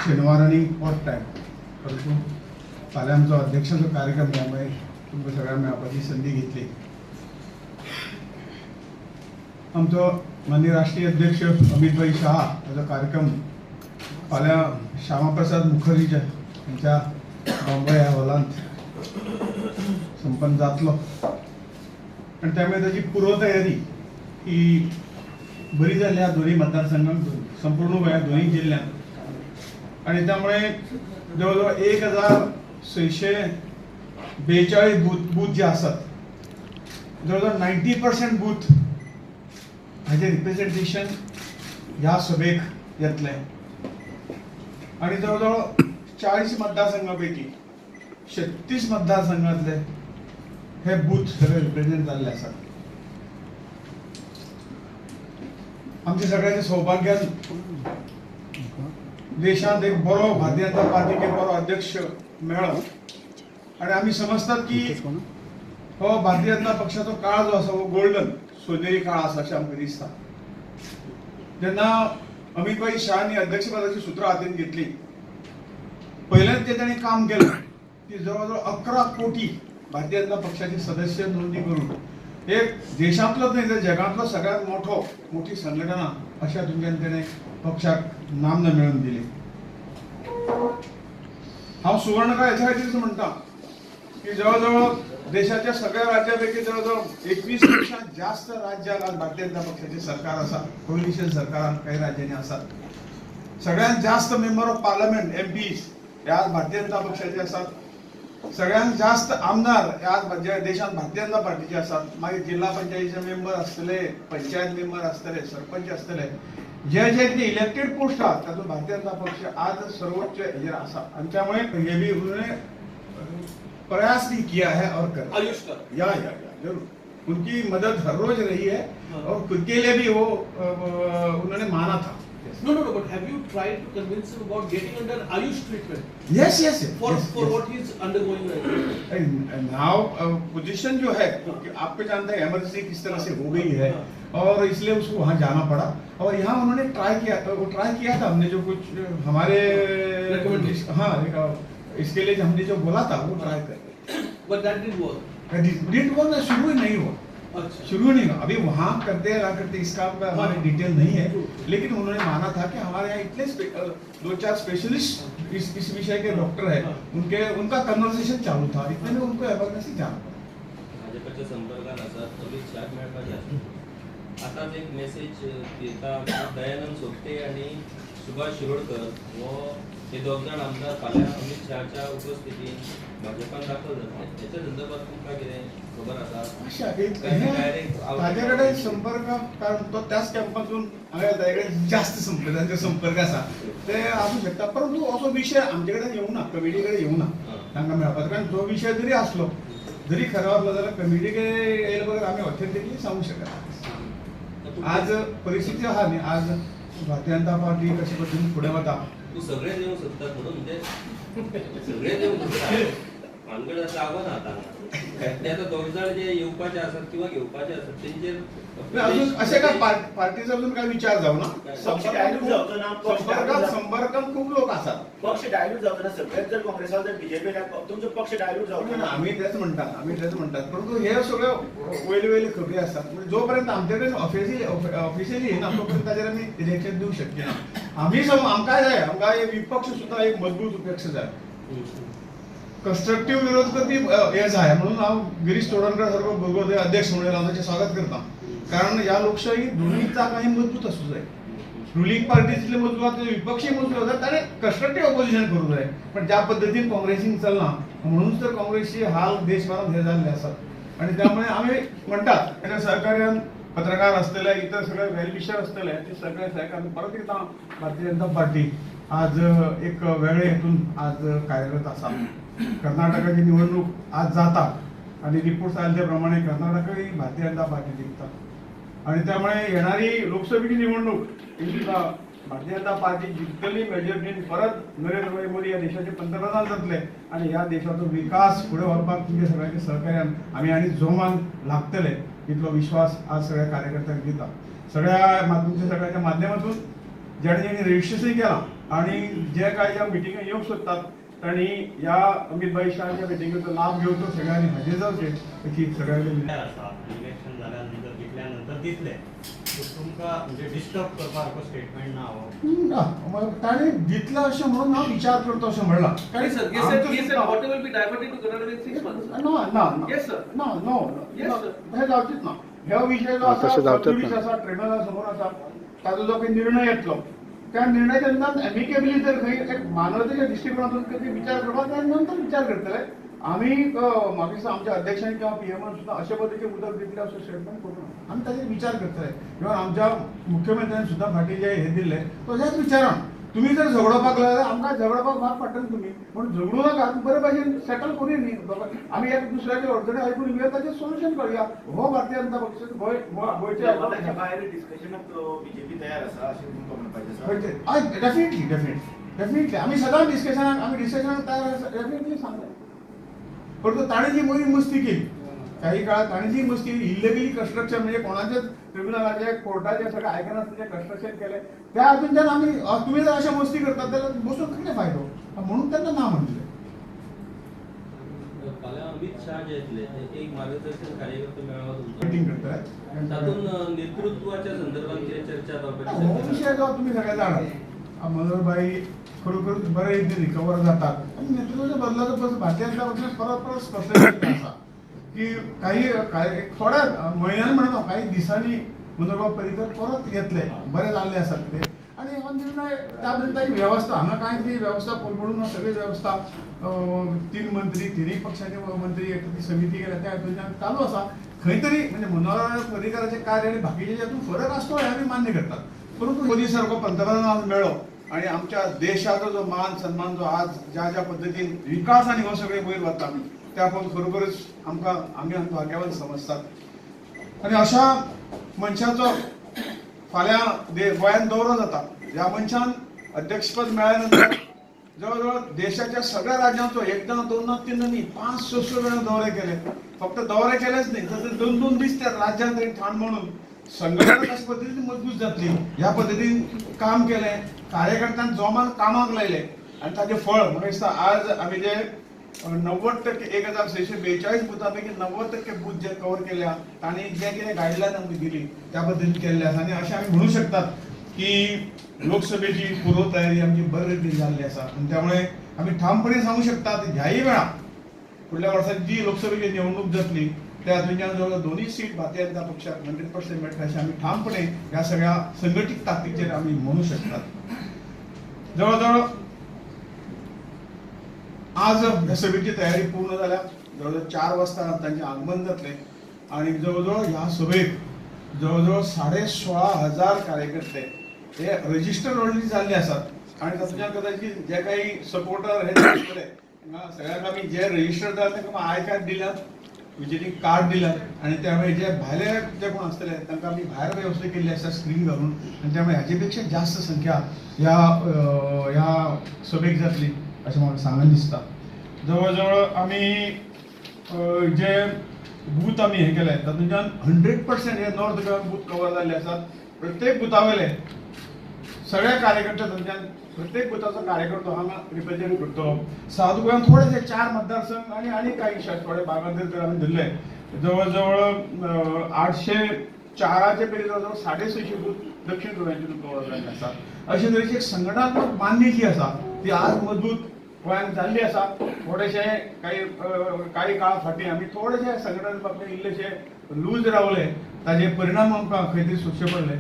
शेनवार आनी odd time, परंतु फाल्यां आमचो अध्यक्षाचो कार्यक्रम, त्यामुळे तुमकां सगळ्यांक मेळपाची संदी घेतली. आमचो माननीय राष्ट्रीय अध्यक्ष अमितभाई शहा हाचो कार्यक्रम फाल्यां श्यामाप्रसाद मुखर्जीच्या हांच्या बॉम्बे ह्या हॉलांत संपन्न जातलो आनी त्यामुळे ताची पूर्वतयारी ही बरी जाल्ली ह्या दोन्ही मतदारसंघात, संपूर्ण गोंयांत, दोन्ही जिल्ल्यांत. आणि त्यामुळे जवळजवळ 1642 बूथ जे आसात, जवळजवळ 90% बूथ हाजे रिप्रेझेंटेशन ह्या सभेक येतलें. आणि जवळजवळ 40 मतदारसंघापैकी 36 मतदारसंघातले हे बूथ सगळे रिप्रेझेंट जाल्ले आसात. आमच्या सगळ्याचे सौभाग्यान देशांत एक बरो भारतीय जनता पार्टीक एक बरो अध्यक्ष मेळ्ळो आणि आमी समजतात की हो भारतीय जनता पक्षाचो काळ जो आसा हो गोल्डन, सोनेरी काळ आसा अशें आमकां दिसता. जेन्ना अमितभाई शहानी अध्यक्षपदाची सुत्रां हातीन घेतली, पयल्यान ते ताणें काम केलें की जवळ जवळ 11 कोटी भारतीय जनता पक्षाचे सदस्य नोंदणी करून एक देशांतलोच न्हय तर जगांतलो सगळ्यात मोठो मोठी संघटना अशा तुमच्यान तेणें पक्षाक नामना मेळोवन दिली. हांव सुवर्णकाळ हेच्या खातीरच म्हणटा की जवळजवळ देशाच्या सगळ्या राज्यापैकी जवळजवळ 21 पेक्षा जास्त राज्यात आज भारतीय जनता पक्षाचे सरकार आसा, कोalition सरकार काही राज्यांनी आसात. सगळ्यात जास्त मेंबर ऑफ पार्लमेंट MPs हे आज भारतीय जनता पक्षाचे आसात. सगळ्यात जास्त आमदार हे आज देशात भारतीय जनता पार्टीचे आसात. मागीर जिल्हा पंचायतीचे मेंबर आसतले, पंचायत मेंबर आसतले, सरपंच आसतले, जे जे कितें इलेक्टेड पोस्ट आहात तातूंत भारतीय जनता पक्ष आज सर्वोच्च हेजेर आसा. आनी त्यामुळे हे बी उन्होंने प्रयास भी किया है और कर आयुष का या या या जरूर उनकी मदद हर रोज रही है और खुद के लिए भी वो उन्होंने माना था. No, but have you tried to convince him about getting under Ayush treatment Yes. for yes, for yes. what he's undergoing right now? Now position जो है, क्योंकि आपको जानते हैं इमरजेंसी किस तरह से हो गई है और इसलिए उसको वहाँ जाना पड़ा और यहाँ उन्होंने ट्राई किया, वो ट्राई किया था. हमने जो कुछ हमारे Recommendation. हाँ, इसके लिए हमने जो बोला था वो ट्राई कर But that didn't work. Didn't work, शुरू ही नहीं हुआ. अच्छा. शुरू नहीं हुआ. अभी वहाँ करते ना करते इसका हमारे डिटेल नहीं है, लेकिन उन्होंने माना था कि हमारे यहाँ इतने दो चार स्पेशलिस्ट इस विषय के डॉक्टर है, उनके उनका कन्वर्सेशन चालू था, इतने में उनको इमरजेंसी जाना पड़ा. भाजपाच्या संपर्कात आसात, अमित शहाक मेळपाचे आसा. आतांच एक मेसेज येता की दयानंद सोपटे आनी सुभाष शिरोडकर हो हे दोग जाण आमदार फाल्यां अमित शहाच्या उपस्थितीन भाजपान दाखल जातले. हेच्या संदर्भात तुमकां कितें खबर आसा? अशा एक काय direct out- ताजे कडेन संपर्क, कारण तो त्याच कॅम्पातून हांवें ताजे कडेन जास्त संपर्क, तांचो संपर्क आसा, ते आसूं शकता. परंतु असो विशय आमचे कडेन येवना, कमिटी कडेन येवना तांकां मेळपाचो, कारण जो विशय जरी आसलो, जरी खरो आसलो जाल्यार कमिटी कडेन येयले बगर आमी ऑथेंटिकली सांगूंक शकना. आज परिस्थिती आहा न्ही, आज भारतीय जनता पार्टी कशे पद्दतीन फुडें वता. तूं सगळेच येवंक सोदतात म्हणून, म्हणजे सगळेच येवंक सोदतात, भानगड जागो ना आतां. ते आतां दोग जाण जे येवपाचे आसात किंवा घेवपाचे आसात तेंचेर अजून अशें काय पार्टीचो अजून काय विचार जावना. पक्ष डायल्यूट जावचो ना, पक्ष संपर्कात डायल्यूट संपर्कात खूप लोक आसात. पक्ष डायल्यूट जावचो ना. सगळेच जर काँग्रेसाक जर बीजेपी, तुमचो पक्ष डायल्यूट जावचो ना. आमी तेच म्हणटात, परंतु हे सगळ्यो वयले वयले खबरी आसात. म्हणजे जोपर्यंत आमचे कडेन ऑफिशियली येना तोपर्यंत ताजेर आमी रिएक्शन दिवंक शकना. आमी आमकां जाय, आमकां एक विपक्ष सुद्दां एक मजबूत विपक्ष जाय, कन्स्ट्रक्टीव विरोध करपी हे जाय. म्हणून हांव गिरीश चोडणकर सारको भुरगो थंय अध्यक्ष म्हणून हांव ताचें स्वागत करता, कारण ह्या लोकशाही दोन्ही चाकां मजबूत आसूं जाय. रुलिंग पार्टी जितली मजबूत आसा, विपक्षी मजबूत आसा, ताणें कन्स्ट्रक्टीव ऑपोजिशन करूंक जाय. पण ज्या पद्दतीन काँग्रेसीन चल्लां, म्हणूनच तर काँग्रेसचे हाल देशभरात हे जाल्ले आसात. आणि त्यामुळे आमी म्हणटात ताच्या सहकार्यान पत्रकार आसतले, इतर सगळे वेलविशर आसतले, ते सगळे सहकार्यान परत एकदां भारतीय जनता पार्टी आज एक वेगळे हेतून आज कार्यरत आसा. कर्नाटकाची निवडणूक आज जाता आणि रिपोर्ट्स आयले त्या प्रमाणे कर्नाटकही भारतीय जनता पार्टी जिंकता आणि त्यामुळे येणारी लोकसभेची निवडणूक ही सुद्धा भारतीय जनता पार्टी जिंकतली मेजॉरिटीन. परत नरेंद्र मोदी या देशाचे पंतप्रधान जातले आणि ह्या देशाचो विकास फुडें व्हरपाक तुमच्या सगळ्यांच्या सहकार्यान आमी आनी जोमान लागतले इतलो विश्वास आज सगळ्या कार्यकर्त्यांक दिता. सगळ्या तुमच्या सगळ्यांच्या माध्यमातून ज्याने ज्यांनी रजिस्ट्रेशन केलां आणि जे काय ह्या मिटिंगेक येवंक सोदतात तांणी ह्या अमित भाई शहाच्या मिटिंगेचो लाभ घेवचो, सगळ्यांनी हाजीर जावचें अशी सगळ्यांनी आसा. इलेक्शन जाल्या नंतर जिखल्या नंतर दितले तुमकां म्हणजे डिस्टर्ब करपा स्टेटमेंट ना हो. ताणें दितलें अशें म्हणून हांव विचार करता अशें म्हणलां. ना ना नो, तशें जावचेंच ना. हो विशय जो आसा आसा ट्रिब्युनला समोर आसा, ताजो जो काही निर्णय येतलो त्या निर्णयाच्या नंतर एमिकेबली जर खंय एक मानवतेच्या दृश्टिकोनातून कधी विचार करपाक त्या नंतर विचार करतले. आमी म्हाका दिसता आमच्या अध्यक्षांनी किंवा पीएमान सुद्दां अशे पद्दतीचें उदक दितलें असो स्टेटमेंट करूं ना, आमी ताचेर विचार करतले. किंवा आमच्या मुख्यमंत्र्यान सुद्दां फाटीं जे हे दिल्लें तशेंच विचारान तुमी जर झगडोवपाक लागले जाल्यार आमकां झगडोवपाक भाग पडटलें तुमी, पूण झगडूं नाका, बरे भाशेन सेटल करूया न्ही. आमी एक दुसऱ्याचे अडचणी आयकून घेवया, ताचें सोल्युशन काडुया. हो भारतीय जनता पक्ष गोंयच्या भायर डिस्कशनाक बीजेपी तयार आसा अशें तुमकां म्हणपाचें आसा? डेफिनेटली डेफिनेटली डेफिनेटली आमी सदांच डिस्कशनाक आमी डिस्कशनाक तयार आसा, डेफिनेटली सांगता. परंतु ताणें जी मदीं मस्ती केली काही काळात, ताणें जी मस्ती इल्लिगली कन्स्ट्रक्शन म्हणजे कोणाचेच ट्रिब्युनलाचे कोर्टाचे सगळें आयकनासतना कन्स्ट्रक्शन केलें त्या हातूंतल्यान आमी तुमी जर अशें मस्ती करतात जाल्यार बसून कितें फायदो म्हणून तेन्ना ना म्हणलें. फाल्यां अमित शाह जे येतले ते एक मार्गदर्शन कार्यकर्ते मेळावा तुमचो मिटींग करतले, तातूंत नेतृत्वाच्या संदर्भात कितें चर्चा जावपाची? हो विशय जो तुमी सगळे जाणात, मनोहरभाई खरोखरच बरे रितीन रिकवर जातात आनी नेतृत्वाच्या बदलाचो प्रश्न भारतीय जनता पक्षान परत परत स्पश्ट केल्लें आसा की काही थोड्या म्हयन्यान म्हणना काही दिसांनी मनोहरबाब पर्रीकर परत येतले, बरे जाल्ले आसात ते. आनी हो निर्णय त्या पद्दतीन ताची वेवस्था हांगा कांय ती वेवस्था कोलमडून सगळी वेवस्था 3 मंत्री तिनूय पक्षाचे मंत्री एक ती समिती केल्या त्या हातूंतल्यान चालू आसा. खंय तरी म्हणजे मनोहर पर्रीकराचें कार्य आनी बाकीचे हातूंत फरक आसतो हें आमी मान्य करतात, परंतु मोदी सारको पंतप्रधान आज मेळ्ळो आनी आमच्या देशाचो जो मान सन्मान जो आज ज्या ज्या पद्दतीन विकास आनी हो सगळें वयर वता त्या पळोवन खरोखरच आमकां आमी भाग्यवान समजतात. आनी अशा मनशाचो फाल्यां गोंयांत दौरो जाता, ह्या मनशान अध्यक्षपद मेळ्ळ्या नंतर जवळ जवळ देशाच्या सगळ्या राज्यांचो एकदा दोनदा तीनदा न्ही 5-6 वेळा दौरे केले. फक्त दौरे केलेच न्ही तर 2-2 दीस त्या राज्यांत थंय ठाण म्हणून संघटना कशा पद्दतीन मजबूत जातली ह्या पद्दतीन काम केलें, कार्यकर्त्यांक जोमान कामाक लायले आनी ताचें फळ म्हाका दिसता आज आमी जे 90% 1642 बुथा पैकी 90% बूथ जे कवर केल्या तांणी जे कितें गायडलायन आमकां दिली त्या पद्दतीन केल्ले आसा. आनी अशें आमी म्हणू शकतात की लोकसभेची पूर्वतयारी आमची बरे रितीन जाल्ली आसा आनी त्यामुळे आमी ठामपणे सांगू शकतात ह्याय वेळा फुडल्या वर्सा जी लोकसभेची निवडणूक जातली त्या हातूंतल्यान जवळ 2 सीट भारतीय जनता पक्षाक 100% मेळटा अशें आमी ठामपणे ह्या सगळ्या संघटीत ताकदीचेर आमी म्हणू शकतात. जवळ जवळ आज ह्या सभेची तयारी पूर्ण जाल्या, जवळ जवळ 4 वाजता तांचें आगमन जातलें आनी जवळ जवळ ह्या सभेक जवळ जवळ 16,500 कार्यकर्ते हे रजिस्टर ऑलरेडी जाल्ले आसात आनी तातूंतल्यान कदाचित जे काही सपोर्टर हे आसतले सगळ्यांक आमी जे रजिस्टर जाले तांकां I card दिल्यात, विजिटींग कार्ड दिल्यात आनी त्यामुळे जे भायले जे कोण आसतले तांकां आमी भायर वेवस्था केल्ली आसा स्क्रीन घालून आनी त्यामुळे हाजे पेक्षा जास्त संख्या ह्या ह्या सभेक जातली अशें म्हाका सांगन दिसता. जवळ जवळ आमी जे बूथ आमी हे केले तातूंतल्यान 100% हे नॉर्थ गोवा बूथ कवर जाल्ले आसात. प्रत्येक बुथा वयले सगळ्या कार्यकर्ते तातूंतल्यान प्रत्येक बुथाचो कार्यकर्तो हांगा रिप्रेझेंट करतलो. सावथ गोंयांत थोडेशे 4 मतदारसंघ आनी आनी काही थोडे भागांत तर आमी धरले जवळ जवळ 804 पयलीं जवळ जवळ 650 बूथ दक्षिण गोव्याचे कवर जाल्ले आसात. अशे तरेची एक संघटनात्मक बांदणी जी आसा ती आज मजबूत गोंयांत जाल्ली आसा. थोडेशे काही काही काळ फाटीं आमी थोडेशे संघटन बाबतींत इल्लेशे लूज रावले, ताजे परिणाम आमकां खंय तरी सोंसचे पडले.